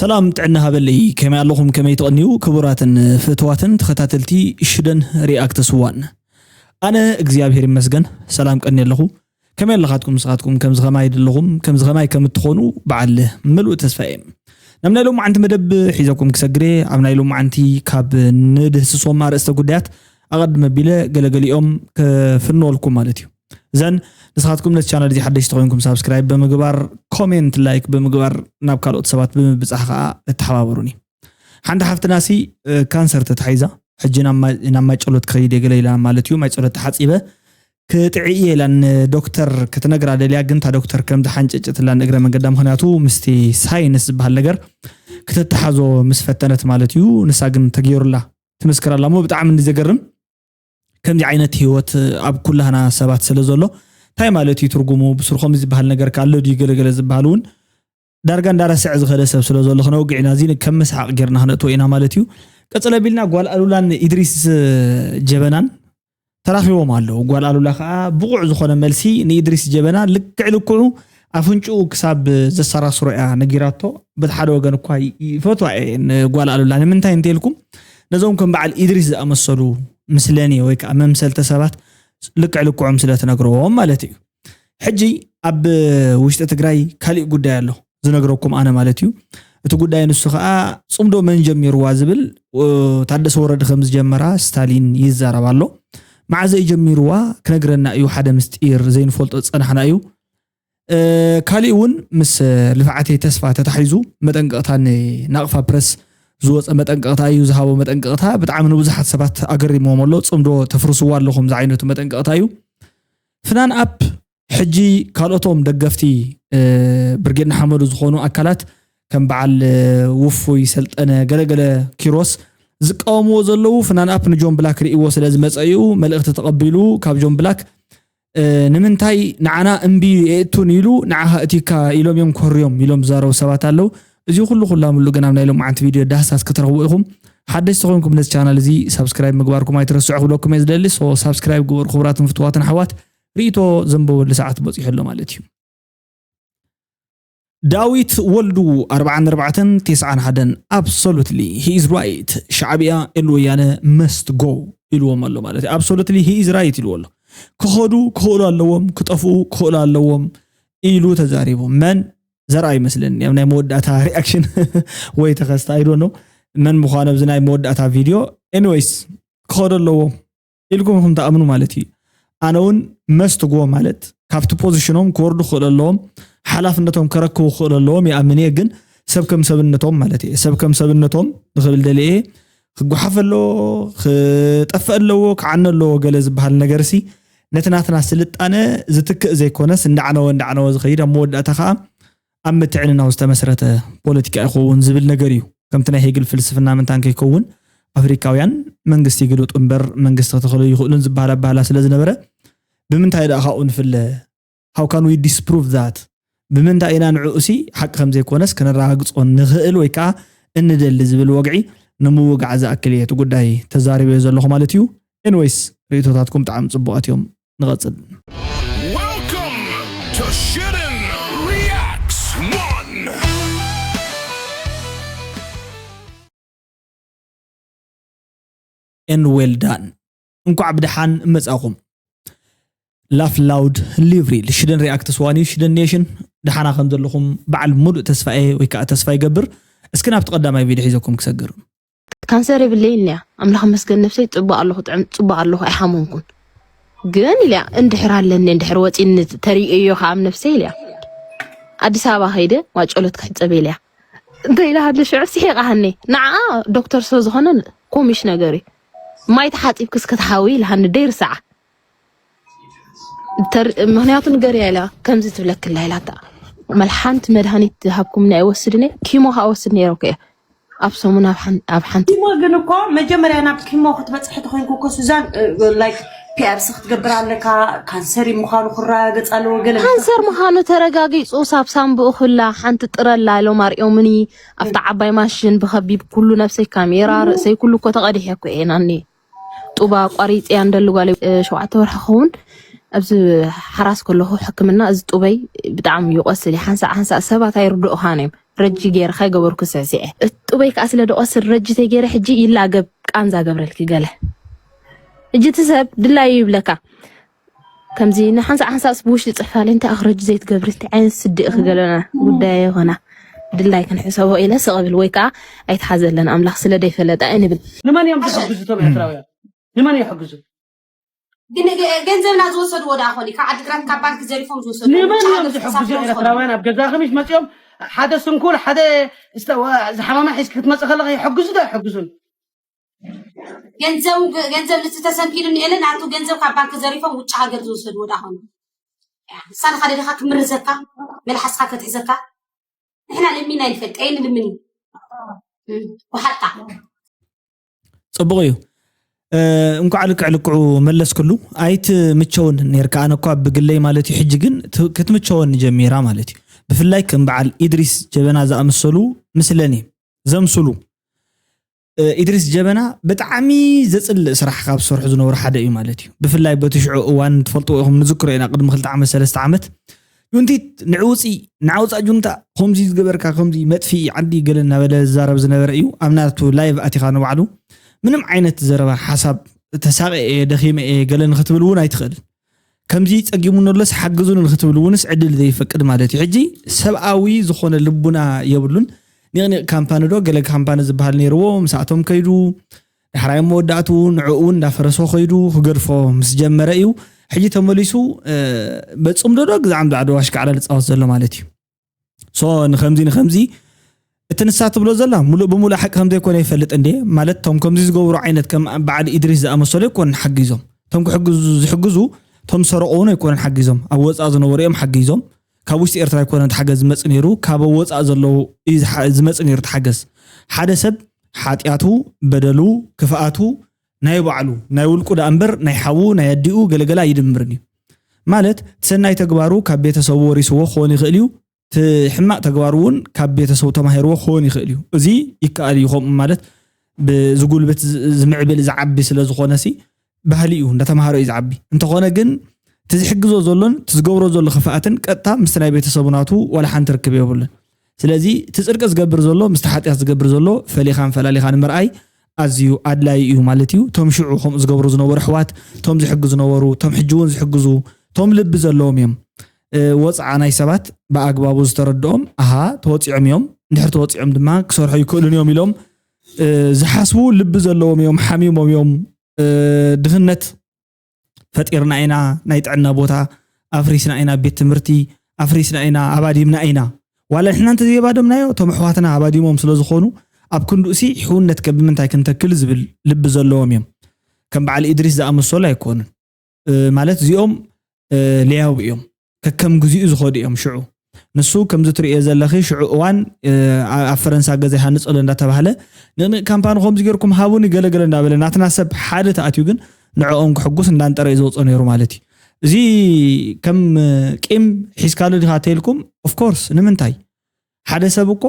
ሰላም ጥዕና ሃበለይ፣ ከመይ ኣለኹም? ከመይ ትቐንዩ? ክቡራትን ፍትዋትን ተኸታተልቲ ሽደን ሪኣክትስ ዋን፣ ኣነ እግዚኣብሔር ይመስገን ሰላም ቀኒ ኣለኹ። ከመይ ኣለኻትኩም ንስኻትኩም? ከምዚ ኸማይ ደለኹም? ከምዚ ኸማይ ከም እትኾኑ በዓል ምሉእ ተስፋ እየ። ናብ ናይ ሎማዓንቲ መደብ ሒዘኩም ክሰግር እየ። ኣብ ናይ ሎማዓንቲ ካብ ንድህስሶም ኣርእስተ ጉዳያት ኣቐድም ኣቢለ ገለገሊኦም ክፍንወልኩም ማለት እዩ። እዘን ንስኻትኩም ነቲ ቻናል እዚ ሓደሽቲ ኮይንኩም ሳብስክራይብ ብምግባር፣ ኮሜንት፣ ላይክ ብምግባር ናብ ካልኦት ሰባት ብምብጻሕ ከዓ ተተሓባበሩኒ። ሓንቲ ሓፍትና ሲ ካንሰር ተታሒዛ ሕጂ ናብ ማይ ጨሎት ክኸይድ እየ ገለ ኢላ ማለት እዩ። ማይ ጨሎት ተሓፂበ ክጥዒ እየ ኢላ ንዶክተር ክትነግራ ደልያ፣ ግን እታ ዶክተር ከም ዝሓንጨጨትላ ንእግረ መንገዳ፣ ምክንያቱ ምስቲ ሳይንስ ዝበሃል ነገር ክትተሓዞ ምስ ፈተነት ማለት እዩ። ንሳ ግን ተገይሩላ ትምስክር ኣላ እሞ ብጣዕሚ እንዲ ዘገርም ከምዚ ዓይነት ህይወት ኣብ ኩላህና ሰባት ስለ ዘሎ እንታይ ማለት እዩ ትርጉሙ? ብስሩ ከምዚ ዝበሃል ነገር ከ ኣሎ ድዩ? ገለገለ ዝበሃል እውን ዳርጋ እንዳረስዐ ዝኸደ ሰብ ስለ ዘሎ ክነውግዕ ኢና። እዚ ከም መስሓቕ ጌርና ክነእትዎ ኢና ማለት እዩ። ቀጽለ ቢልና ጓል ኣሉላን ኢድሪስ ጀበናን ተራኺቦም ኣለዉ። ጓል ኣሉላ ከዓ ብቑዕ ዝኾነ መልሲ ንኢድሪስ ጀበና ልክዕ ልክዑ ኣፍንጭኡ ክሳብ ዘሰራስሮ እያ ነጊራቶ። በቲ ሓደ ወገን እኳ ይፈትዋ እየ ንጓል ኣሉላ። ንምንታይ እንተልኩም ነዞም ከም በዓል ኢድሪስ ዝኣመሰሉ ምስለኔ ወይ ከዓ መምሰልተ ሰባት ልክዕ ልክዖም ስለ ትነግርዎም ማለት እዩ። ሕጂ ኣብ ውሽጢ ትግራይ ካሊእ ጉዳይ ኣሎ ዝነግረኩም ኣነ ማለት እዩ። እቲ ጉዳይ ንሱ ከዓ ጽምዶ መን ጀሚርዋ ዝብል ታደሰ ወረደ ከም ዝጀመራ ስታሊን ይዛረብ ኣሎ። መዓዘ ጀሚርዋ ክነግረና እዩ ሓደ ምስጢር ዘይንፈልጦ ዝጸናሕና እዩ። ካሊእ እውን ምስ ልፍዓተይ ተስፋ ተታሒዙ መጠንቀቕታ ንናቕፋ ፕረስ ዝወፀ መጠንቀቕታ እዩ ዝሃቦ መጠንቀቕታ ብጣዕሚ ንብዙሓት ሰባት ኣገሪምዎም ኣሎ። ጽምዶ ተፍርስዋ ኣለኹም ዝዓይነቱ መጠንቀቕታ እዩ። ፍናን ኣፕ ሕጂ ካልኦቶም ደገፍቲ ብርጌድ ንሓመዱ ዝኾኑ ኣካላት ከም በዓል ውፉይ ሰልጠነ ገለገለ ኪሮስ ዝቃወምዎ ዘለዉ ፍናን ኣፕ ንጆን ብላክ ርእይዎ ስለ ዝመፀ እዩ። መልእኽቲ ተቐቢሉ ካብ ጆን ብላክ ንምንታይ ንዓና እምቢ የእቱን ኢሉ ንዓኻ እቲካ ኢሎም እዮም ኮርዮም ኢሎም ዝዛረቡ ሰባት ኣለዉ። እዚ ኩሉ ኩላምሉ ግን ኣብ ናይ ሎማዓንቲ ቪድዮ ዳህሳስ ክትረኽቡ ኢኹም። ሓደሽቲ ተኾንኩም ነዚ ቻናል እዚ ሳብስክራይብ ምግባርኩም ኣይትረስዑ ክብለኩም እየ ዝደሊ። ሶ ሳብስክራይብ ግበሩ ክቡራትን ፍትዋትን ኣሕዋት። ርእይቶ ዘንበበሉ ሰዓት በፂሑ ኣሎ ማለት እዩ። ዳዊት ወልዱ ኣርብዓን ኣርባዕተን ተስዓን ሓደን absolutely he is right ሻዕብያ and ወያነ must go ኢልዎም ኣሎ ማለት እዩ። Absolutely he is right ኢልዎ ኣሎ። ክኸዱ ክኽእሉ ኣለዎም፣ ክጠፍኡ ክኽእሉ ኣለዎም ኢሉ ተዛሪቡ። መን ዘርኣ ይመስለኒ ኣብ ናይ መወዳእታ ሪኣክሽን ወይ ተኸስታ I don't know መን ምዃኑ ኣብዚ ናይ መወዳእታ ቪድዮ። Anyways ክኸዱ ኣለዎም ኢልኩም ኢኹም ትኣምኑ ማለት እዩ። ኣነ እውን must go ማለት ካብቲ ፖዚሽኖም ክወርዱ ክኽእሉ ኣለዎም፣ ሓላፍነቶም ከረክቡ ክኽእሉ ኣለዎም ይኣምን እየ። ግን ሰብ ከም ሰብነቶም ማለት እየ ሰብ ከም ሰብነቶም ንኽብል ደልየ እየ። ክጓሓፍ ኣለዎ፣ ክጠፍእ ኣለዎ፣ ክዓነ ኣለዎ ገለ ዝበሃል ነገርሲ ነቲ ናትና ስልጣነ ዝትክእ ዘይኮነስ እንዳዕነወ እንዳዕነወ ዝኸይድ ኣብ መወዳእታ ከዓ ኣብ ምትዕንናው ዝተመስረተ ፖለቲካ ይኸውን ዝብል ነገር እዩ። ከምቲ ናይ ሄግል ፍልስፍና ምንታን ከይከውን ኣፍሪካውያን መንግስቲ ይግልብጡ እምበር መንግስቲ ክተኽሉ ይኽእሉን ዝበሃል ኣባህላ ስለ ዝነበረ ብምንታይ ደኣ ካብኡ ንፍለ? How can we disprove that? ብምንታይ ኢና ንዕኡ ሲ ሓቂ ከም ዘይኮነስ ከነረጋግጾ ንኽእል ወይ ከዓ እንደሊ ዝብል ወግዒ ንምውጋዕ ዝኣክል እየ እቲ ጉዳይ ተዛሪበዮ ዘለኹ ማለት እዩ። Anyways ርእይቶታትኩም ብጣዕሚ ጽቡቓት እዮም። ንቐጽል። Welcome to Shitten Reacts one. And well done. እንኳዕ ብደሓን መጻኹም። Laugh loud, live real. ሽደን ሪኣክትስ ዋን እዩ ሽደን ኔሽን። ደሓና ከም ዘለኹም በዓል ሙሉእ ተስፋ እየ ወይ ከዓ ተስፋ ይገብር። እስኪ ናብቲ ቀዳማይ ቪድዮ ሒዘኩም ክሰግር። ካንሰር የብለይን እያ ኣምላኽ መስገን ነብሰይ ጽቡቅ ኣለኹ ጥዕም ጽቡቅ ኣለኹ ኣይሓመምኩን ግን ኢልያ እንድሕር ኣለኒ እንድሕር ወጺኒ ተርእየዮ ከኣ ኣብ ነብሰይ ኢልያ ኣዲስ ኣበባ ከይደ ማጨሎት ክሕጸብ ኢልያ እንተ ኢላ ሃለ ሽዑ ስሒቃ ሃኒ ንዓኣ ዶክተር ስለ ዝኾነ ኮሚሽ ነገር እዩ ማይ ተሓጺብክስ ክትሓዊ ኢልሃኒ ደይርስዓ ምክንያቱ ንገርያ ኢላ ከምዚ ትብለክላ ኢላታ መል ሓንቲ መድሃኒት ሃብኩምኒ ኣይወስድን እየ ኪሞ ከዓ ወስድ ነይረኩ እየ ኣብ ሰሙን ኣብ ሓንቲ ኪሞ ግን እኮ መጀመርያ ናብ ኪሞ ክትበፅሒ ተኮይንኩ እኮ ሱዛን ላይክ ፒኣርሲ ክትገብር ኣለካ ካንሰር እዩ ምኳኑ ክረጋገፅ ኣለዎ ገለ ካንሰር ምኳኑ ተረጋጊፁ ሳብ ሳምብኡ ክላ ሓንቲ ጥረላ ኢሎም ኣርኦምኒ ኣብታ ዓባይ ማሽን ብከቢብ ኩሉ ነብሰይ ካሜራ ርእሰይ ኩሉ እኮ ተቀዲሐ እኮ እየ ናኒ ጡባ ኣቋሪፀያ እንደሊ ጓለይ ሸውዓተ ወርሒ ክኸውን ኣብዚ ሓራስ ከለኹ ሕክምና እዚ ጡበይ ብጣዕሚ ይቆስል እዩ ሓንሳእ ሓንሳእ ሰባት ኣይርድኡኻን እዮም ረጂ ገይረ ከይገበርኩ ስዕስዐ። እጡበይ ከዓ ስለ ደቆስል ረጂ ተገይረ ሕጂ ይላገብ ቃንዛ ገብረልኪ ገለ። ሕጂ እቲ ሰብ ድላዩ ይብለካ። ከምዚ ንሓንሳእ ሓንሳእስ ብውሽጢ ጽሕፋለይ፣ እንታይ ኣኽረጅ ዘይትገብሪ፣ እንታይ ዓይነት ስዲ ኢኺ ገለና፣ ጉዳይ ይኾና፣ ድላይ ክንሕሰቦ ኢለ ስቕ ብል፣ ወይ ከዓ ኣይትሓዘለን ኣምላኽ ስለ ደይፈለጠ እየ ንብል። ንመን እዮም ዝሕግዙ እቶም ኤርትራውያን? ንመን ይሕግዙ? ግን ገ- ገንዘብና ዝወሰድዎ ደኣ ኾኒ ካብ ዓዲግራት ካብ ባንክ ዘሪፎም ዝወሰድዎ ንመን ውጭ እዮም ሃገር ዝሕግዙ ተሳፊሮም ዝኾኑ። ኤርትራውያን? ኣብ ገዛ ኸሚሽ መፂኦም ሓደ ስንኩል ሓደ ዝተ- ዝሓመመ ሒዝኪ ክትመፅእ ከለኻ ይሕግዙ ዶ ኣይሕግዙን? ገንዘብ ገንዘብ ንሱ ተሰንኪሉ እኒኤለ ናቱ ገንዘብ ካብ ባንክ ዘሪፎም ውጭ ሃገር ዝወሰድዎ ዳ ኾኑ። ንሳ ንኻ ደሊኻ ክምርዘካ መልሓስካ ከትሕዘካ። ንሕና ልሚና ይፈልጥ ኣይንልምን እዩ። እም፣ ወሓጣ። ፅቡቕ እዩ። እንኳዕ ልክዕ ልክዑ መለስክሉ። ኣይትምቸውን ነርካ፣ ኣነ እኳ ብግለይ ማለት እዩ። ሕጂ ግን ክትምቸወኒ ጀሚራ ማለት እዩ። ብፍላይ ከም በዓል ኢድሪስ ጀበና ዝኣመሰሉ ምስለኒ ዘምስሉ። ኢድሪስ ጀበና ብጣዕሚ ዘፅልእ ስራሕ ካብ ዝሰርሑ ዝነበሩ ሓደ እዩ ማለት እዩ። ብፍላይ በቲ ሽዑ እዋን ትፈልጥዎ ኢኹም፣ ንዝክሮ ኢና፣ ቅድሚ ክልተ ዓመት ሰለስተ ዓመት ጁንቲት ንዕውፂ ንዓውፃ ጁንታ ከምዚ ዝገበርካ ከምዚ መጥፊኢ ዓዲ ገለ እናበለ ዝዛረብ ዝነበረ እዩ። ኣብ ናቱ ላይቭ ኣቲኻ ንባዕሉ ምንም ዓይነት ዘረባ ሓሳብ ተሳቐ እየ ደኺመ እየ ገለ ንክትብል እውን ኣይትኽእልን። ከምዚ ጸጊሙ ነሎስ ሓግዙኒ ንክትብል እውንስ ዕድል ዘይፈቅድ ማለት እዩ። ሕጂ ሰብኣዊ ዝኾነ ልቡና የብሉን። ኒቕኒቕ ካምፓኒ ዶ ገለ ካምፓኒ ዝበሃል ነይርዎ፣ ምስኣቶም ከይዱ ዳሕራይ መወዳእቱ ንዕኡ እውን እንዳፈረሶ ከይዱ ክገድፎ ምስ ጀመረ እዩ። ሕጂ ተመሊሱ በፅምዶ ዶ ግዛዕ ምዛዕ ዶ ኣሽካዕላል ዝፃወት ዘሎ ማለት እዩ። ሶ ንከምዚ ንከምዚ እቲ ንሳ ትብሎ ዘላ ሙሉእ ብሙሉእ ሓቂ ከምዘይኮነ ይፈልጥ እንዴ። ማለት እቶም ከምዚ ዝገብሩ ዓይነት ከም በዓል ኢድሪስ ዝኣመሰሉ ኣይኮኑን ሓጊዞም። እቶም ክሕግዙ ዝሕግዙ እቶም ዝሰረቑ እውን ኣይኮኑን ሓጊዞም። ኣብ ወፃእ ዝነበሩ እዮም ሓጊዞም። ካብ ውሽጢ ኤርትራ ኣይኮነን እቲ ሓገዝ ዝመፅእ ነይሩ፣ ካብ ኣብ ወፃእ ዘለዉ እዩ ዝሓ- ዝመፅእ ነይሩ እቲ ሓገዝ። ሓደ ሰብ ሓጢኣቱ፣ በደሉ፣ ክፍኣቱ ናይ ባዕሉ ናይ ውልቁ ደኣ እምበር ናይ ሓዉ ናይ ኣዲኡ ገለገለ ኣይድምርን እዩ። ማለት እቲ ሰናይ ተግባሩ ካብ ቤተሰቡ ወሪስዎ ክኾን ይኽእል እዩ። እቲ ሕማቕ ተግባሩ እውን ካብ ቤተሰቡ ተማሂርዎ ክኸውን ይኽእል እዩ። እዚ ይከኣል እዩ። ከምኡ ማለት ብዝጉልብት ዝ- ዝምዕብል ዝዓቢ ስለ ዝኾነ ሲ ባህሊ እዩ፣ እንዳተምሃረ እዩ ዝዓቢ። እንተኾነ ግን እቲ ዝሕግዞ ዘሎን እቲ ዝገብሮ ዘሎ ክፍኣትን ቀጥታ ምስ ናይ ቤተሰቡ ናቱ ዋላ ሓንቲ ርክብ የብሉን። ስለዚ እቲ ፅድቂ ዝገብር ዘሎ ምስቲ ሓጢኣት ዝገብር ዘሎ ፈሊኻን ፈላሊኻን ምርኣይ ኣዝዩ ኣድላዪ እዩ ማለት እዩ። እቶም ሽዑ ከምኡ ዝገብሩ ዝነበሩ ኣሕዋት፣ እቶም ዝሕግዙ ዝነበሩ፣ እቶም ሕጂ እውን ዝሕግዙ፣ እቶም ልቢ ዘለዎም እዮም። ወፅዓ ናይ ሰባት ብኣግባቡ ዝተረድኦም፣ ኣሃ ተወፂዖም እዮም፣ እንድሕር ተወፂዖም ድማ ክሰርሑ ኣይክእሉን እዮም ኢሎም ዝሓስቡ ልቢ ዘለዎም እዮም፣ ሓሚሞም እዮም። ድኽነት ፈጢርና ኢና፣ ናይ ጥዕና ቦታ ኣፍሪስና ኢና፣ ቤት ትምህርቲ ኣፍሪስና ኢና፣ ኣባዲምና ኢና። ዋላ ንሕና እንተዘየባደምናዮ እቶም ኣሕዋትና ኣባዲሞም ስለዝኾኑ ኣብ ክንድኡሲ ሕውነት ከ ብምንታይ ክንተክል ዝብል ልቢ ዘለዎም እዮም። ከም በዓል ኢድሪስ ዝኣመሰሉ ኣይኮኑን። ማለት እዚኦም ሌያቡ እዮም፣ ከከም ግዚኡ ዝኸዱ እዮም። ሽዑ ንሱ ከምዚ ትርእዮ ዘለኺ ሽዑ እዋን ኣብ ፈረንሳ ገዛ ይሃንፀሉ እንዳተባህለ ንቕንቕ ካምፓኒ ከምዚ ጌርኩም ሃቡኒ ገለገለ እንዳበለ ናትና ሰብ ሓደ ተኣትዩ ግን ንዕኦም ክሕጉስ እንዳንጠረ እዩ ዝወፅኦ ነይሩ ማለት እዩ። እዚ ከም ቂም ሒዝካሉ ዲኻ ተይልኩም? ኦፍኮርስ ንምንታይ? ሓደ ሰብ እኮ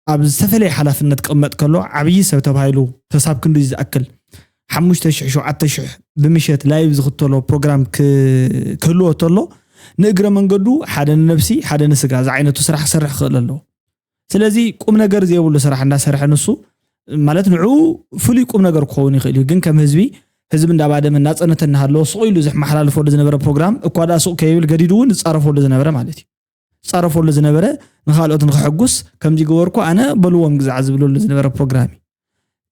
ኣብ ዝተፈላለየ ሓላፍነት ክቕመጥ ከሎ ዓብዪ ሰብ ተባሂሉ ተሳብ ክንዲ ዝኣክል ሓሙሽተ ሽሕ ሸውዓተ ሽሕ ብምሸት ላይቭ ዝኽተሎ ፕሮግራም ክህልዎ ተሎ ንእግረ መንገዱ ሓደ ንነብሲ ሓደ ንስጋ ዝዓይነቱ ስራሕ ክሰርሕ ክኽእል ኣለዎ። ስለዚ ቁም ነገር ዘይብሉ ስራሕ እንዳሰርሐ ንሱ ማለት ንዑ ፍሉይ ቁም ነገር ክኸውን ይኽእል እዩ፣ ግን ከም ህዝቢ ህዝቢ እንዳባደመ እንዳፀነተ እናሃለዎ ስቕ ኢሉ ዝመሓላልፈሉ ዝነበረ ፕሮግራም እኳ ደኣ ስቕ ከይብል ገዲዱ እውን ዝፃረፈሉ ዝነበረ ማለት እዩ። ዝፃረፈሉ ዝነበረ ንኻልኦት ንክሕጉስ ከምዚ ገበርኩ ኣነ በልዎም ግዛዕ ዝብለሉ ዝነበረ ፕሮግራም እዩ።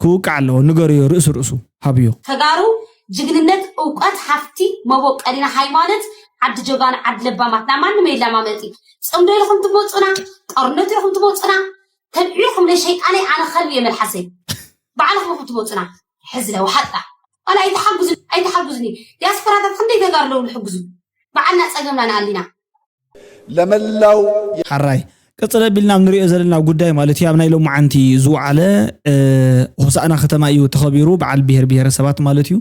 ክውቃዕ ኣለዎ፣ ንገርዮ፣ ርእሱ ርእሱ ሃብዮ። ተጋሩ ጅግንነት፣ እውቀት፣ ሃፍቲ፣ መቦቀሊና ሃይማኖት፣ ዓዲ ጀጋኑ፣ ዓዲ ለባማት፣ ናብ ማንም የላማመጥ እዩ። ፅምዶ ኢልኹም ትመፁና፣ ጦርነት ኢልኹም ትመፁና፣ ተብዒኹም ነሸይጣነይ ኣነ ከልቢ እየ መልሓሰይ። ባዕልኹም ኢኹም ትመፁና። ሕዝለ ወሓጣ። ኣነ ኣይተሓግዙ ኣይተሓግዙኒ። ዲያስፖራታት ክንደይ ተጋሩ ኣለዉ ዝሕግዙ። በዓልና ፀገምና ንኣሊና። ለመላው ሓራይ ቅፅል ኣቢልና ኣብ ንሪኦ ዘለና ጉዳይ ማለት እዩ ኣብ ናይ ሎማዓንቲ ዝወዓለ ሆሳእና ከተማ እዩ ተኸቢሩ በዓል ብሄር ብሄረሰባት ማለት እዩ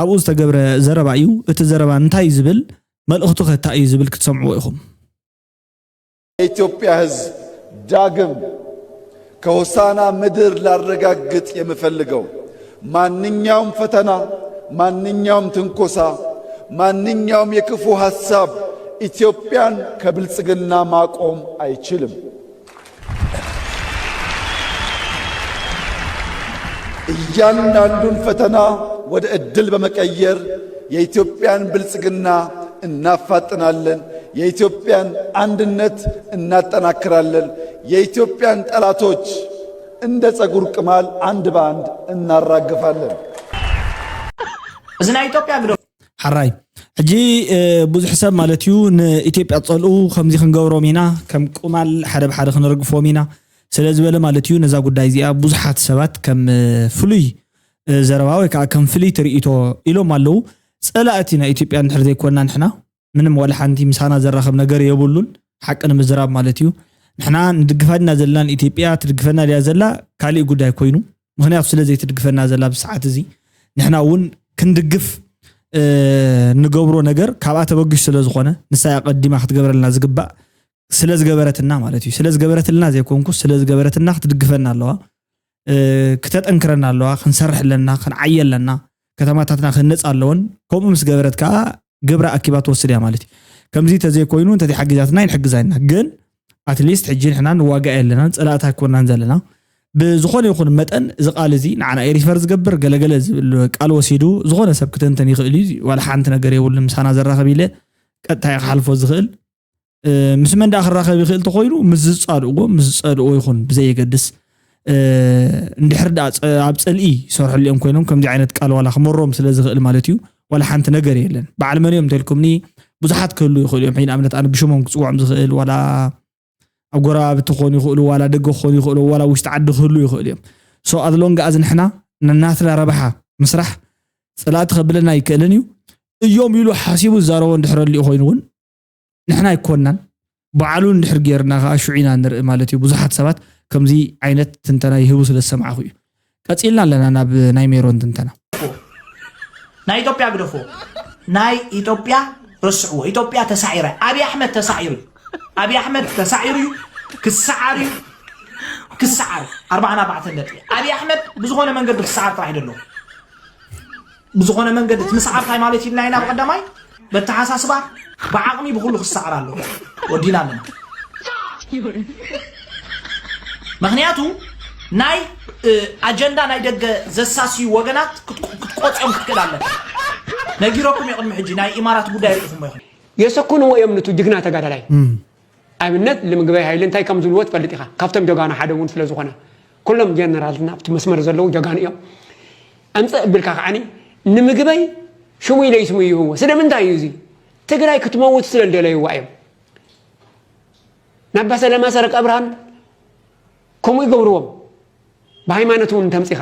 ኣብኡ ዝተገብረ ዘረባ እዩ እቲ ዘረባ እንታይ እዩ ዝብል መልእኽቱ ከ እንታይ እዩ ዝብል ክትሰምዕዎ ኢኹም የኢትዮጵያ ህዝብ ዳግም ከሆሳና ምድር ላረጋግጥ የምፈልገው ማንኛውም ፈተና፣ ማንኛውም ትንኮሳ፣ ማንኛውም የክፉ ሐሳብ ኢትዮጵያን ከብልጽግና ማቆም አይችልም። እያንዳንዱን ፈተና ወደ ዕድል በመቀየር የኢትዮጵያን ብልጽግና እናፋጥናለን፣ የኢትዮጵያን አንድነት እናጠናክራለን፣ የኢትዮጵያን ጠላቶች እንደ ጸጉር ቅማል አንድ በአንድ እናራግፋለን። እዚ ናይ ኢትዮጵያ ግደ ሓራይ ሕጂ ብዙሕ ሰብ ማለት እዩ ንኢትዮጵያ ጸልኡ ከምዚ ክንገብሮም ኢና ከም ቁማል ሓደ ብሓደ ክንረግፎም ኢና ስለ ዝበለ ማለት እዩ ነዛ ጉዳይ እዚኣ ብዙሓት ሰባት ከም ፍሉይ ዘረባ ወይ ከዓ ከም ፍልይ ትርኢቶ ኢሎም ኣለዉ። ጸላእቲ ናይ ኢትዮጵያ እንድሕር ዘይኮና ንሕና ምንም ዋላ ሓንቲ ምሳና ዘራኸብ ነገር የብሉን። ሓቂ ንምዝራብ ማለት እዩ። ንሕና ንድግፋ ድና ዘለና ንኢትዮጵያ ትድግፈና ድያ ዘላ ካሊእ ጉዳይ ኮይኑ፣ ምክንያቱ ስለ ዘይትድግፈና ዘላ ብሰዓት እዚ ንሕና እውን ክንድግፍ ንገብሮ ነገር ካብኣ ተበግሽ ስለ ዝኾነ ንሳ እያ ቀዲማ ክትገብረልና ዝግባእ ስለ ዝገበረትና ማለት እዩ። ስለ ዝገበረትልና ዘይኮንኩ ስለ ዝገበረትና ክትድግፈና ኣለዋ፣ ክተጠንክረና ኣለዋ፣ ክንሰርሕ ኣለና፣ ክንዓየ ኣለና፣ ከተማታትና ክህነፃ ኣለወን። ከምኡ ምስ ገበረት ከዓ ግብራ ኣኪባ ትወስድ እያ ማለት እዩ። ከምዚ ተዘይኮይኑ እንተዘይሓጊዛትና ይንሕግዛ ኢና። ግን ኣትሊስት ሕጂ ንሕና ንዋጋእ ኣለናን ፀላእቲ ኣይኮናን ዘለና። ብዝኾነ ይኹን መጠን እዚ ቃል እዚ ንዓና ሪፈር ዝገብር ገለገለ ዝብል ቃል ወሲዱ ዝኾነ ሰብ ክተንተን ይኽእል እዩ። ዋላ ሓንቲ ነገር የብሉን ምሳና ዘራኸብ ኢለ ቀጥታ እየ ክሓልፎ ዝኽእል። ምስ መን ደኣ ክራኸብ ይኽእል ተኾይኑ ምስ ዝፃልእዎ ምስ ዝፀልእዎ ይኹን ብዘየገድስ እንድሕር ደኣ ኣብ ፅልኢ ይሰርሐሉ እዮም ኮይኖም ከምዚ ዓይነት ቃል ዋላ ክመሮም ስለ ዝኽእል ማለት እዩ። ዋላ ሓንቲ ነገር የለን። በዓል መን እዮም እንተልኩምኒ ብዙሓት ክህሉ ይኽእሉ እዮም። ሕጂ ንኣብነት ኣነ ብሽሞም ክፅውዖም ዝኽእል ዋላ ኣብ ጎረባብቲ ክኾኑ ይኽእሉ ዋላ ደገ ክኾኑ ይኽእሉ ዋላ ውሽጢ ዓዲ ክህሉ ይኽእሉ እዮም። ሶ ኣዝሎንጋ እዚ ንሕና ንናትና ረብሓ ምስራሕ ፀላእቲ ከብለና ኣይክእልን እዩ። እዮም ኢሉ ሓሲቡ ዝዛረቦ እንድሕር ኣሊኡ ኮይኑ እውን ንሕና ኣይኮናን ባዕሉ እንድሕር ጌርና ከዓ ሽዑ ኢና ንርኢ ማለት እዩ። ብዙሓት ሰባት ከምዚ ዓይነት ትንተና ይህቡ ስለ ዝሰማዕኹ እዩ። ቀፂልና ኣለና ናብ ናይ ሜሮን ትንተና። ናይ ኢትዮጵያ ግደፎ ናይ ኢትዮጵያ ረስዕዎ ኢትዮጵያ ተሳዒራ ኣብይ ኣሕመድ ተሳዒሩ እዩ ኣብይ ኣሕመድ ተሳዒሩ እዩ ክሰዓር እዩ ክሰዓር ኣርባዓን ኣርባዕተን ነጥቢ ኣብይ ኣሕመድ ብዝኾነ መንገዲ ክሰዓር ጥራሕ ይደለዎ ብዝኾነ መንገዲ እቲ ምስዓር እንታይ ማለት ኢልና ኢና ብቐዳማይ በተሓሳስባ ብዓቕሚ ብኩሉ ክሰዓር ኣለዎ ወዲና ኣለና ምክንያቱ ናይ ኣጀንዳ ናይ ደገ ዘሳስዩ ወገናት ክትቆፅኦም ክትክእል ኣለካ ነጊረኩም የቅድሚ ሕጂ ናይ ኢማራት ጉዳይ ርኢኹሞ ኢኹም የሰኩንዎ እዮም ንቱ ጅግና ተጋዳላይ ኣብነት ንምግበይ ሃይለ እንታይ ከም ዝብልዎ ትፈልጥ ኢኻ ካብቶም ጀጋኑ ሓደ እውን ስለ ዝኾነ ኩሎም ጀነራልና ኣብቲ መስመር ዘለዉ ጀጋኑ እዮም ኣምፅእ እብልካ ከዓኒ ንምግበይ ሽሙይ ለይስሙ ይህዎ ስለምንታይ እዩ እዚ ትግራይ ክትመውት ስለ ዝደለይዋ እዮም ናባ ሰለማ ሰረቀ ኣብርሃን ከምኡ ይገብርዎም ብሃይማኖት እውን እንተምፂኻ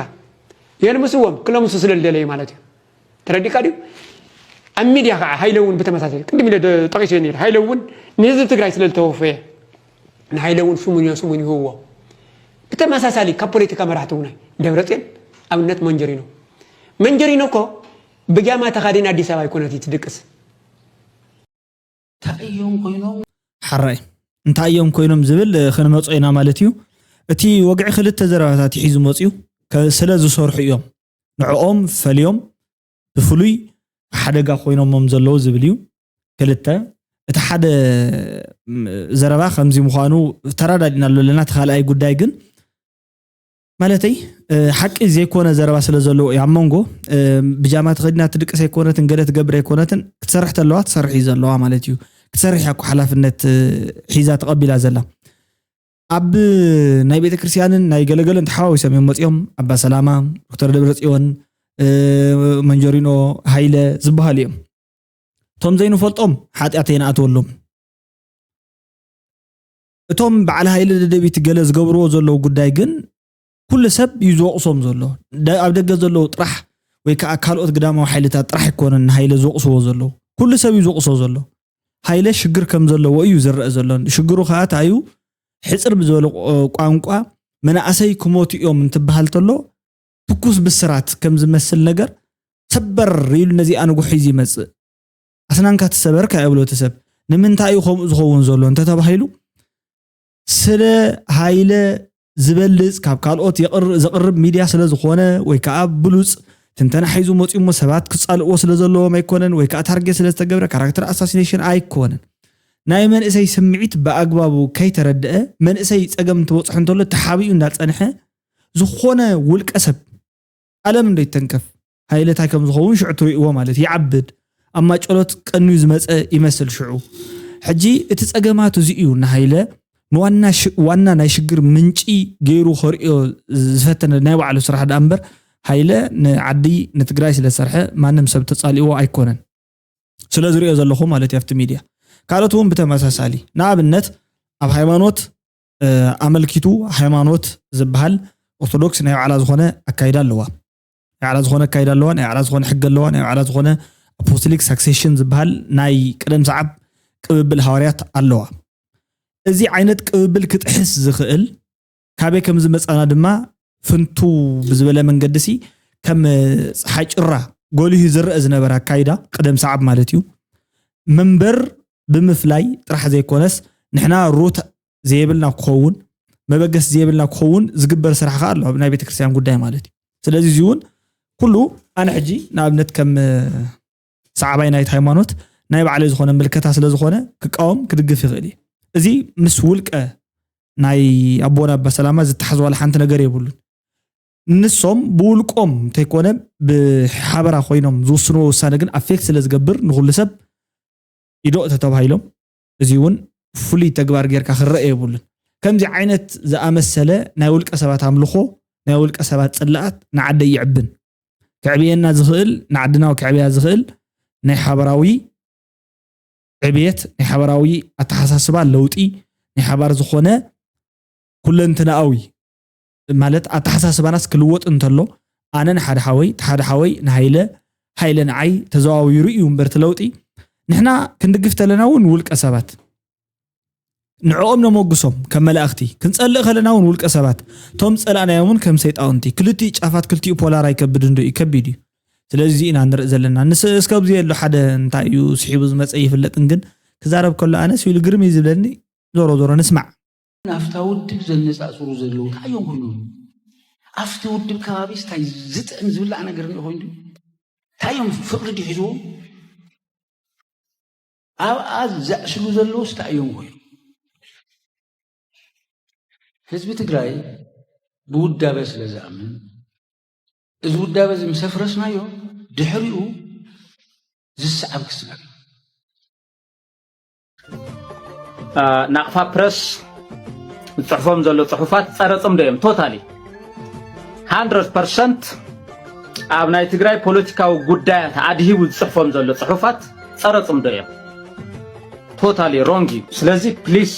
የልምስዎም ክለምሱ ስለ ዝደለዩ ማለት እዩ ተረዲካ ድዩ ኣብ ሚድያ ከዓ ሃይለ እውን ብተመሳሳሊ ቅድም ኢለ ጠቂሰ ነይረ ሃይለ እውን ንህዝቢ ትግራይ ስለ ዝተወፈየ ንሃይለ እውን ሽሙን ስሙን ይህውዎ ብተመሳሳሊ ካብ ፖለቲካ መራሕቲ እውን ደብረፅዮን ኣብነት መንጀሪኖ መንጀሪኖ እኮ ብጃማ ተኻዲን ኣዲስ ኣበባ ይኮነት ትድቅስ እንታይ እዮም ኮይኖም ሓራይ እንታይ እዮም ኮይኖም ዝብል ክንመፆ ኢና ማለት እዩ። እቲ ወግዒ ክልተ ዘረባታት ሒዙ መፅዩ ስለ ዝሰርሑ እዮም። ንዕኦም ፈልዮም ብፍሉይ ሓደጋ ኮይኖሞም ዘለዉ ዝብል እዩ። ክልተ እቲ ሓደ ዘረባ ከምዚ ምዃኑ ተራዳዲእና ኣሎ ኣለና። እቲ ካልኣይ ጉዳይ ግን ማለተይ ሓቂ ዘይኮነ ዘረባ ስለ ዘለዎ እዩ ኣብ መንጎ ብጃማ ተኸዲና ትድቅስ ኣይኮነትን ገለ ትገብር ኣይኮነትን ክትሰርሕ ተለዋ ትሰርሕ እዩ ዘለዋ ማለት እዩ ክትሰርሕ ያኮ ሓላፍነት ሒዛ ተቐቢላ ዘላ ኣብ ናይ ቤተ ክርስቲያንን ናይ ገለገለን ተሓዋዊሶም እዮም መፂኦም ኣባ ሰላማ ዶክተር ደብረ ፅዮን መንጀሪኖ ሃይለ ዝበሃሉ እዮም እቶም ዘይንፈልጦም ሓጢኣት የንኣትወሎም እቶም በዓል ሃይለ ደደቢት ገለ ዝገብርዎ ዘለዉ ጉዳይ ግን ኩሉ ሰብ እዩ ዝወቕሶም ዘሎ ኣብ ደገ ዘለዉ ጥራሕ ወይ ከዓ ካልኦት ግዳማዊ ሓይልታት ጥራሕ ኣይኮነን ንሃይለ ዝወቕስዎ ዘለዉ ኩሉ ሰብ እዩ ዝወቕሶ ዘሎ ሃይለ ሽግር ከም ዘለዎ እዩ ዝረአ ዘሎ ሽግሩ ከዓ ታዩ ሕፅር ብዝበለ ቋንቋ መናእሰይ ክሞቱ እዮም እንትበሃል ተሎ ትኩስ ብስራት ከም ዝመስል ነገር ሰበር ኢሉ ነዚኣ ንጉሕ ሒዙ ይመፅእ ኣስናንካ ትሰበርካ ይብሎ እቲ ሰብ ንምንታይ እዩ ከምኡ ዝኸውን ዘሎ እንተተባሂሉ ስለ ሃይለ ዝበልፅ ካብ ካልኦት ዘቕርብ ሚድያ ስለ ዝኾነ ወይ ከዓ ብሉፅ ትንተና ሒዙ መፅኡ እሞ ሰባት ክፃልእዎ ስለ ዘለዎም ኣይኮነን ወይ ከዓ ታርጌት ስለ ዝተገብረ ካራክተር ኣሳሲኔሽን ኣይኮነን ናይ መንእሰይ ስምዒት ብኣግባቡ ከይተረድአ መንእሰይ ፀገም እንትበፅሖ እንተሎ ተሓቢኡ እንዳፀንሐ ዝኾነ ውልቀ ሰብ ዓለም እንዶ ይተንከፍ። ሃይለ ታይ ከም ዝኸውን ሽዑ ትርእይዎ ማለት ይዓብድ። ኣብ ማጨሎት ቀንዩ ዝመጸ ይመስል ሽዑ። ሕጂ እቲ ጸገማቱ እዚ እዩ። ንሃይለ ንዋና ሽ-፣ ዋና ናይ ሽግር ምንጪ ገይሩ ከርእዮ ዝፈተነ ናይ ባዕሉ ስራሕ ደኣ እምበር፣ ሃይለ ንዓዲ ንትግራይ ስለ ዝሰርሐ ማንም ሰብ ተጻሊእዎ ኣይኮነን። ስለ ዝርእዮ ዘለኹ ማለት እዩ ኣብቲ ሚድያ። ካልኦት እውን ብተመሳሳሊ፣ ንኣብነት ኣብ ሃይማኖት፣ እ፣ ኣመልኪቱ ሃይማኖት ዝበሃል ኦርቶዶክስ ናይ ባዕላ ዝኾነ ኣካይዳ ኣለዋ። ናይ ባዕላ ዝኾነ ኣካይዳ ኣለዋ፣ ናይ ባዕላ ዝኾነ ሕጊ ኣለዋ፣ ናይ ባዕላ ዝኾነ ኣፖስቶሊክ ሳክሴሽን ዝበሃል ናይ ቅደም ሰዓብ ቅብብል ሃዋርያት ኣለዋ። እዚ ዓይነት ቅብብል ክጥሕስ ዝኽእል ካበይ ከም ዝመጻና ድማ ፍንቱ ብዝበለ መንገዲ ሲ ከም ጸሓይ ጭራ ጎሊሁ ዝረአ ዝነበረ ኣካይዳ ቅደም ሰዓብ ማለት እዩ። መንበር ብምፍላይ ጥራሕ ዘይኮነስ ንሕና ሩት ዘየብልና ክኸውን፣ መበገስ ዘየብልና ክኸውን ዝግበር ስራሕ ከኣ ኣሎ ኣብ ናይ ቤተክርስትያን ጉዳይ ማለት እዩ። ስለዚ እዚ እውን ኩሉ ኣነ ሕጂ ንኣብነት ከም ሰዓባይ ናይቲ ሃይማኖት ናይ ባዕለይ ዝኾነ ምልከታ ስለ ዝኾነ ክቃወም ክድግፍ ይኽእል እዩ። እዚ ምስ ውልቀ ናይ ኣቦና ኣባ ሰላማ ዝተሓዝ ዋላ ሓንቲ ነገር የብሉን። ንሶም ብውልቆም እንተይኮነ ብሓበራ ኮይኖም ዝውስንዎ ውሳነ ግን ኣፌክት ስለ ዝገብር ንኹሉ ሰብ ኢዶእ ተተባሂሎም፣ እዚ እውን ፍሉይ ተግባር ጌርካ ክረአ የብሉን። ከምዚ ዓይነት ዝኣመሰለ ናይ ውልቀ ሰባት ኣምልኾ፣ ናይ ውልቀ ሰባት ጽላኣት ንዓደይ ይዕብን። ከዕብየና ዝኽእል፣ ንዓድና ከዕብያ ዝኽእል ናይ ሓበራዊ ዕብየት፣ ናይ ሓበራዊ ኣተሓሳስባ ለውጢ፣ ናይ ሓባር ዝኾነ ኩለንትናኣዊ ማለት ኣተሓሳስባናስ ክልወጥ እንተሎ፣ ኣነ ንሓደ ሓወይ፣ እቲ ሓደ ሓወይ ንሃይለ፣ ሃይለ ንዓይ ተዘዋዊሩ እዩ እምበር እቲ ለውጢ። ንሕና ክንድግፍ ተለና እውን ውልቀ ሰባት ንዕኦም ነሞግሶም ከም መላእኽቲ፣ ክንጸልእ ከለና እውን ውልቀ ሰባት፣ እቶም ጸላእናዮም እውን ከም ሰይጣውንቲ፣ ክልቲኡ ጫፋት ክልቲኡ ፖላር ኣይከብድን ዶ እዩ? ከቢድ እዩ። ስለዚ እዚ ኢና ንርኢ ዘለና። ንስ-፣ እስከ ኣብዚ ኣሎ ሓደ እንታይ እዩ ስሒቡ ዝመጸ ይፍለጥን፣ ግን ክዛረብ ከሎ ኣነስ ኢሉ ግርም እዩ ዝብለኒ። ዞሮ ዞሮ ንስማዕ። ናብታ ውድብ ዘነጻጽሩ ዘለዉ እንታይ እዮም ኮይኖም? ኣብቲ ውድብ ከባቢስ እንታይ ዝጥዕም ዝብላዕ ነገር እኒኦ ኮይኑ? እንታይ እዮም ፍቕሪ ድዩ ሒዝዎም? ኣብኣ ዘዕስሉ ዘለዉስ እንታይ እዮም ኮይኖም? ህዝቢ ትግራይ ብውዳበ ስለ ዝኣምን፣ እዚ ውዳበ እዚ ምስ ኣፍረስናዮ፣ ድሕሪኡ ዝሰዓብ ክስዕብ እዩ። ናቕፋ ፕረስ ዝፅሕፎም ዘሎ ፅሑፋት ፀረ ፅምዶ እዮም። ቶታሊ ሃንድረድ ፐርሰንት ኣብ ናይ ትግራይ ፖለቲካዊ ጉዳያት ኣድሂቡ ዝፅሕፎም ዘሎ ፅሑፋት ፀረ ፅምዶ እዮም። ቶታሊ ሮንግ እዩ። ስለዚ ፕሊስ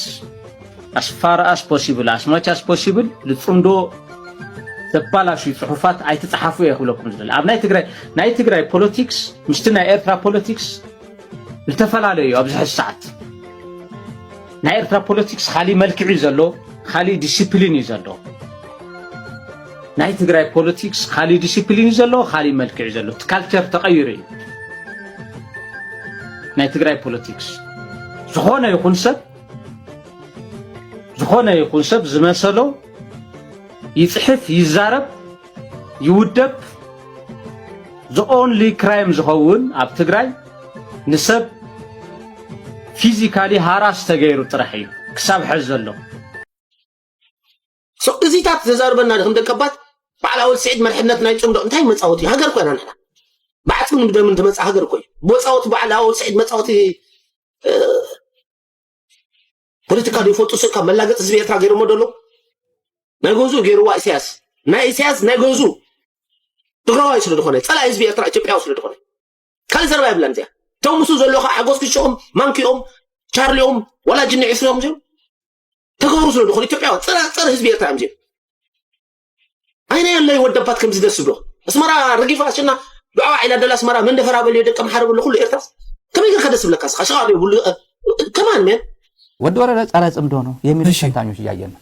as far as possible as much as possible ዝፅምዶ ዘባላሹ ፅሑፋት ኣይትፅሓፉ እየ ክብለኩም ዝደሊ። ኣብ ናይ ትግራይ ናይ ትግራይ ፖለቲክስ ምስቲ ናይ ኤርትራ ፖለቲክስ ዝተፈላለዩ ኣብዚ ሕዚ ሰዓት ናይ ኤርትራ ፖለቲክስ ካሊእ መልክዕ እዩ ዘሎ፣ ካሊእ ዲሲፕሊን እዩ ዘሎ። ናይ ትግራይ ፖለቲክስ ካሊእ ዲሲፕሊን እዩ ዘሎ፣ ካሊእ መልክዕ እዩ ዘሎ። እቲ ካልቸር ተቐይሩ እዩ ናይ ትግራይ ፖለቲክስ። ዝኾነ ይኹን ሰብ ዝኾነ ይኹን ሰብ ዝመሰሎ ይፅሕፍ፣ ይዛረብ፣ ይውደብ። The only crime ዝኸውን ኣብ ትግራይ ንሰብ ፊዚካሊ ሃራስ ተገይሩ ጥራሕ እዩ ክሳብ ሐዚ ዘሎ። እዚታት ዘዛርበና ድኽም ደቀባት በዓል ኣወል ስዒድ መርሕነት ናይ ፅምዶ እንታይ መፃወቲ ሃገር ኮይና ንሕና ብዓፅምን ብደምን ተመፃ ሃገር እኮ እዩ። መፃወቲ በዓል ኣወል ስዒድ መፃወቲ ፖለቲካ ዶ ይፈልጡ? ስብ ካብ መላገፂ ህዝቢ ኤርትራ ገይሮሞ ደሎ ናይ ገንዝኡ ገይርዋ ኢሳያስ ናይ ኢሳያስ ናይ ገንዝኡ ትግራዋይ ስለ ዝኾነ ፀላኢ ህዝቢ ኤርትራ ኢትዮጵያዊ ስለ ዝኾነ ካልእ ዘረባ የብላን እዚኣ። እቶም ምስኡ ዘለዉ ከዓ ሓጎስ ክሽኦም ማንኪኦም ቻርሊኦም ዋላ ጅኒ ዕስሪኦም እዚኦም ተጋሩ ስለ ዝኾኑ ኢትዮጵያዊ ፀረ ፀረ ህዝቢ ኤርትራ እዮም እዚኦም። ኣይነ የለይ ወደባት ከምዚ ደስ ብሎ ኣስመራ ረጊፋ ሽና ዱዓዋ ዒላ ደላ ኣስመራ መንደፈራ በልዮ ደቂ ኣምሓረ በሎ ኩሉ ኤርትራስ ከመይ ጌርካ ደስ ብለካ ስኻ ሽቓ ዶ ይብሉ ከማን ሜን ወዲ ወረደ ጸረ ጽምዶ ነው የሚሉ ተንታኞች እያየን ነው።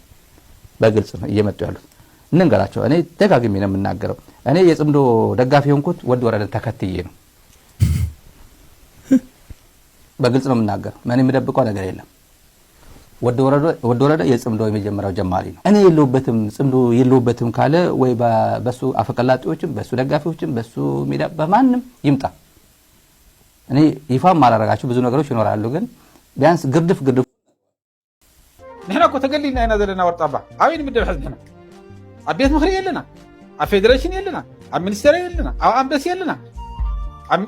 በግልጽ ነው እየመጡ ያሉት። እንንገራቸው። እኔ ደጋግሜ ነው የምናገረው። እኔ የጽምዶ ደጋፊ የሆንኩት ወዲ ወረደን ተከትዬ ነው። በግልጽ ነው የምናገረው። ምንም የምደብቀው ነገር የለም። ወዲ ወረደ የጽምዶ የመጀመሪያው ጀማሪ ነው። እኔ የለሁበትም ጽምዶ የለሁበትም ካለ ወይ በሱ አፈቀላጤዎችም በሱ ደጋፊዎችም በሱ ሜዳ በማንም ይምጣ እኔ ይፋ ማላረጋቸው ብዙ ነገሮች ይኖራሉ። ግን ቢያንስ ግርድፍ ግርድፍ ንሕና እኮ ተገሊልና ኢና ዘለና ወርጣባ ኣበይ ንምደብ ሕዚ ንሕና ኣብ ቤት ምኽሪ የለና ኣብ ፌደሬሽን የለና፣ ኣብ ሚኒስቴር የለና፣ ኣብ ኣምበሲ የለና፣ ኣብ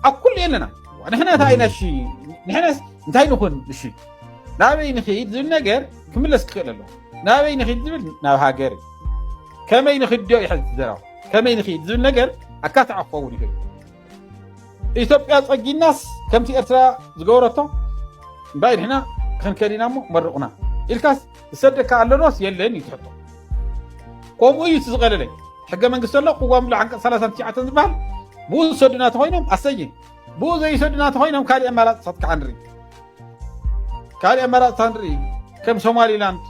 ኣብ ኩሉ የለና። ንሕና እንታይ ኢና? እሺ፣ ንሕናስ እንታይ ንኹን? እሺ፣ ናበይ ንኽይድ ዝብል ነገር ክምለስ ክኽእል ኣለዎ። ናበይ ንኽይድ ዝብል ናብ ሃገር እዩ። ከመይ ንኽድዮ ይሕዝ ዘራው ከመይ ንኽይድ ዝብል ነገር ኣካታዕ ክኸውን ይኽእል። ኢትዮጵያ ጸጊናስ ከምቲ ኤርትራ ዝገበረቶ እምባይ ንሕና ክንከድ ኢና እሞ መርቑና ኢልካስ ዝሰደካ ኣለዶስ የለን እዩ ትሕቶ። ከምኡ እዩ እቲ ዝቐለለይ። ሕገ መንግስቲ ኣሎ፣ ቅዋም ኣሎ፣ ዓንቀጽ ሰላሳን ትሽዓተን ዝበሃል። ብኡ ዝሰዱና ተኾይኖም ኣሰይ፣ ብኡ ዘይሰዱና ተኾይኖም ካልእ ኣማራጽታት ከዓ ንርኢ። ካልእ ኣማራጽታት ንርኢ። ከም ሶማሊላንድ።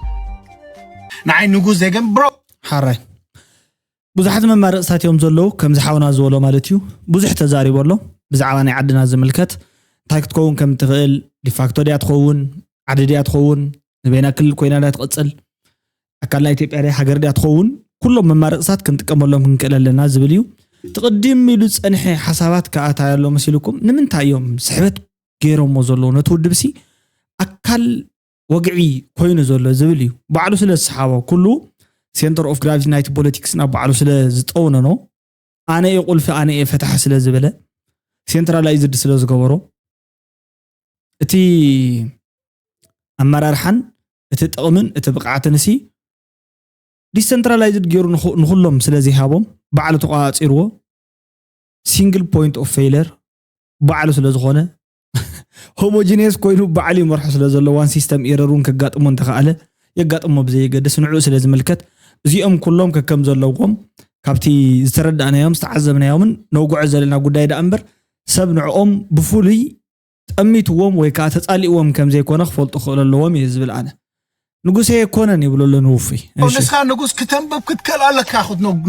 ንዓይ ንጉስ ዜገን ብሮ ሓራይ ብዙሓት መማረፅታት እዮም ዘለዉ። ከምዚ ሓውና ዝበሎ ማለት እዩ። ብዙሕ ተዛሪቡ ኣሎ ብዛዕባ ናይ ዓድና ዝምልከት፣ እንታይ ክትከውን ከም ትኽእል፣ ዲፋክቶ ድያ ትኸውን፣ ዓዲ ድያ ትኸውን፣ ንበይና ክልል ኮይና ድያ ትቐፅል፣ ኣካል ናይ ኢትዮጵያ ድያ፣ ሃገር ድያ ትኸውን፣ ኩሎም መማረፅታት ክንጥቀመሎም ክንክእል ኣለና ዝብል እዩ። እቲ ቅድም ኢሉ ዝፀንሐ ሓሳባት ከኣ እንታይ ኣሎ መሲልኩም? ንምንታይ እዮም ስሕበት ገይሮሞ ዘለዉ? ነቲ ውድብሲ ኣካል ወግዒ ኮይኑ ዘሎ ዝብል እዩ። ባዕሉ ስለ ዝሰሓቦ፣ ኩሉ center of gravity ናይቲ ፖለቲክስ ናብ ባዕሉ ስለ ዝጠውነኖ፣ ኣነ እየ ቁልፊ፣ ኣነ እየ ፈታሒ ስለ ዝበለ፣ centralized ስለ ዝገበሮ፣ እቲ ኣመራርሓን እቲ ጥቕምን እቲ ብቕዓትን ሲ decentralized ገይሩ ንኹ- ንኹሎም ስለ ዘይሃቦም፣ ባዕሉ ተቋፂርዎ፣ single point of failure ባዕሉ ስለ ዝኾነ፣ homogeneous ኮይኑ ባዕሉ ይመርሖ ስለ ዘሎ፣ one system error እውን ከጋጥሞ እንተኸኣለ የጋጥሞ ብዘየገድስ፣ ንዕኡ ስለ ዝምልከት፣ እዚኦም ኩሎም ከከም ዘለዎም ካብቲ ዝተረዳእናዮም ዝተዓዘብናዮምን ነውግዖ ዘለና ጉዳይ ደኣ እምበር፣ ሰብ ንዕኦም ብፍሉይ ጠሚትዎም ወይ ከዓ ተፃሊእዎም ከም ዘይኮነ ክፈልጡ ክኽእሉ ኣለዎም እየ ዝብል ኣነ። ንጉሰ የኮነን ይብሎ ኣሎ ንውፉይ። እሺ። ንስኻ ንጉስ ክተንብብ ክትክእል ኣለካ።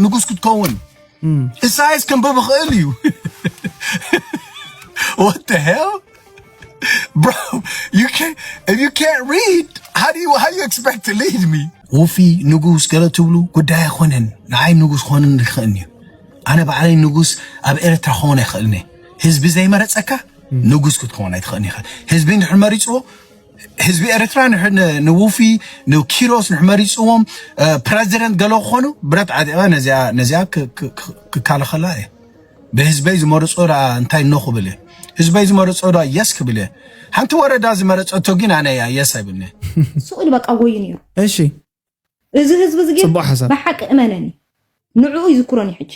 ንጉስ ክትከውን እሳይስ ከንብብ ይኽእል እዩ። What the hell? Bro, you can't, if you can't read, how do you, how you expect to lead me? ውፊ ንጉስ ገለ ትብሉ ጉዳይ ኣይኮነን። ንዓይ ንጉስ ክኾንን ይኽእልን እዩ። ኣነ ባዕለይ ንጉስ ኣብ ኤርትራ ክኸውን ኣይኽእልን እየ። ህዝቢ ዘይመረፀካ ንጉስ ክትከውን ኣይትኽእልን ኢኻ። ህዝቢ እንድሕር መሪፅዎ ህዝቢ ኤርትራ ንውፊ ንኪሮስ ንመሪፅዎም ፕረዚደንት ገለ ክኾኑ ብረት ዓጢቐ ነዚኣ ክከላኸላ እየ። ብህዝበይ ዝመርፆ ዳ እንታይ ኖ ክብል እየ። ህዝበይ ዝመርፆ ዳ የስ ክብል እየ። ሓንቲ ወረዳ ዝመረፀቶ ግን ኣነ እያ የስ ኣይብልኒ። ስቕ ኢሉ በቃ ጎዩ ነይሩ። እሺ እዚ ህዝቢ እዚ ግን ጽቡቕ ሓሳብ። ብሓቂ እመነኒ ንዕኡ ይዝክሮን እዩ ሕጂ።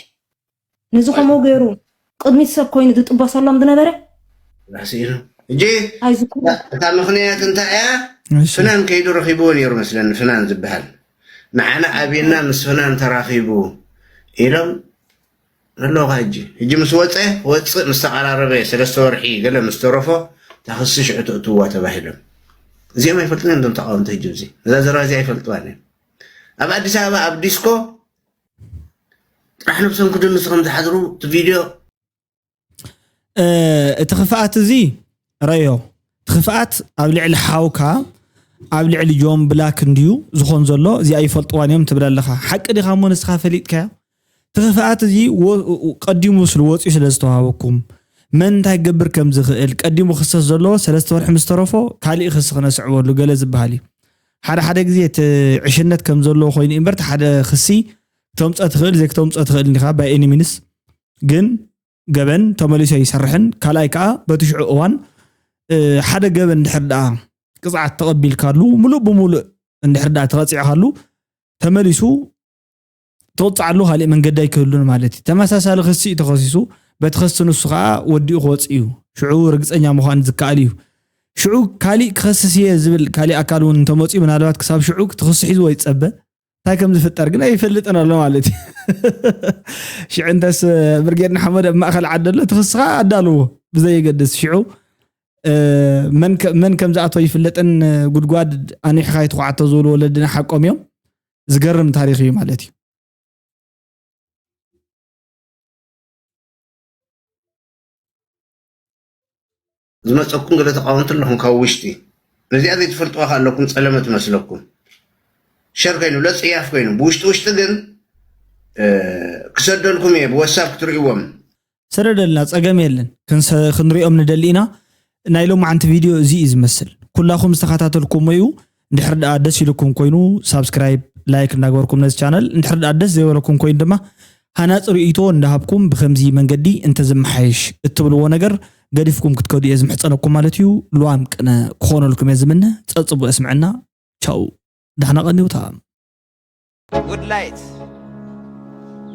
ነዚ ከምኡ ገይሩ ቅድሚት ሰብ ኮይኑ ዝጥበሰሎም ዝነበረ ራእሲ ኢሉ እጂ ኣይዝክሮ እታ ምኽንያት እንታይ እያ? እሺ። ፍናን ከይዱ ረኺብዎ ነይሩ መስለኒ። ፍናን ዝበሃል ንዓና ኣብና ምስ ፍናን ተራኺቡ ኢሎም ኣለውኻ። ሕጂ ሕጂ ምስ ወፀ ክወፅእ ምስ ተቐራረበ ሰለስተ ወርሒ ገለ ምስ ተረፎ እታ ክሲ ሽዑ ተእትዋ ተባሂሎም። እዚኦም ኣይፈልጥን እዮም እዞም ተቃወምቲ ሕጂ እዚ ነዛ ዘረባ እዚኣ ኣይፈልጥዋን እዮም። ኣብ ኣዲስ ኣበባ ኣብ ዲስኮ ጥራሕ ነብሶም ክድንሱ ከም ዝሓድሩ እቲ ቪድዮ እቲ ክፍኣት እዚ ረዮ እቲ ክፍኣት ኣብ ልዕሊ ሓውካ ኣብ ልዕሊ ጆን ብላክ እንድዩ ዝኾን ዘሎ። እዚኣ ይፈልጥዋን እዮም ትብል ኣለኻ። ሓቂ ዲኻ እሞ ንስኻ ፈሊጥካያ? እቲ ክፍኣት እዚ ወ- ቀዲሙ ስለ ወፂኡ ስለ ዝተዋሃበኩም መን እንታይ ክገብር ከም ዝኽእል ቀዲሙ ክሰስ ዘለዎ ሰለስተ ወርሒ ምስ ተረፎ ካሊእ ክሲ ክነስዕበሉ ገለ ዝበሃል እዩ። ሓደ ሓደ ግዜ እቲ ዕሽነት ከም ዘለዎ ኮይኑ እምበር እቲ ሓደ ክሲ ክተምፀ ትኽእል ዘይክተምፀ ትኽእል እንዲኻ ባይ ኤኒ ሚንስ ግን ገበን ተመሊሶ ይሰርሕን ካልኣይ ከዓ በቲ ሽዑ እዋን ሓደ ገበን እንድሕር ደኣ ቅፅዓት ተቐቢልካሉ ሙሉእ ብሙሉእ እንድሕር ደኣ ተቐፂዕካሉ ተመሊሱ ትቕፅዓሉ ካሊእ መንገዲ ኣይክህሉን ማለት እዩ። ተመሳሳሊ ክሲ እዩ ተኸሲሱ በቲ ክሲ ንሱ ከዓ ወዲኡ ክወፅእ እዩ። ሽዑ ርግፀኛ ምዃን ዝከኣል እዩ። ሽዑ ካሊእ ክኸስስ እየ ዝብል ካሊእ ኣካል እውን እንተመፅኡ ምናልባት ክሳብ ሽዑ እቲ ክሲ ሒዝዎ ይፀበ እንታይ ከም ዝፍጠር ግን ኣይፈልጥን ኣሎ ማለት እዩ። ሽዑ እንተስ ብርጌድ ንሓመድ ኣብ ማእኸል ዓዲ ኣሎ እቲ ክስኻ ኣዳልዎ ብዘየገድስ ሽዑ መን ከም ዝኣቶ ይፍለጥን ጉድጓድ ኣኒሕኻ ይትኩዓቶ ዝብሉ ወለድና ሓቆም እዮም። ዝገርም ታሪኽ እዩ ማለት እዩ። ዝመፀኩም ገለ ተቃወምቲ ኣለኹም ካብ ውሽጢ ነዚኣ ዘይትፈልጥዋ ከ ኣለኩም ፀለመ ትመስለኩም ሸር ኮይኑ ለፅያፍ ኮይኑ ብውሽጢ ውሽጢ ግን ክሰደልኩም እየ ብወሳብ ክትርእዎም ሰደደልና ፀገም የለን ክንሪኦም ንደሊ ኢና ናይ ሎማዓንቲ ቪድዮ እዚ እዩ ዝመስል ኩላኹም ዝተኸታተልኩሞ እዩ እንድሕር ደኣ ደስ ኢልኩም ኮይኑ ሳብስክራይብ ላይክ እንዳገበርኩም ነዚ ቻነል፣ እንድሕር ደኣ ደስ ዘይበለኩም ኮይኑ ድማ ሃናፂ ርእይቶ እንዳሃብኩም ብከምዚ መንገዲ እንተዝመሓየሽ እትብልዎ ነገር ገዲፍኩም ክትከዱ እየ ዝምሕፀነኩም ማለት እዩ። ልዋም ቅነ ክኾነልኩም እየ ዝምነ። ፀፅቡ እስምዕና። ቻው፣ ዳሕና ቀኒውታ። ውድላይት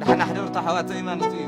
ዳሕና ሕደርታ ኣሕዋተይ ማለት እዩ።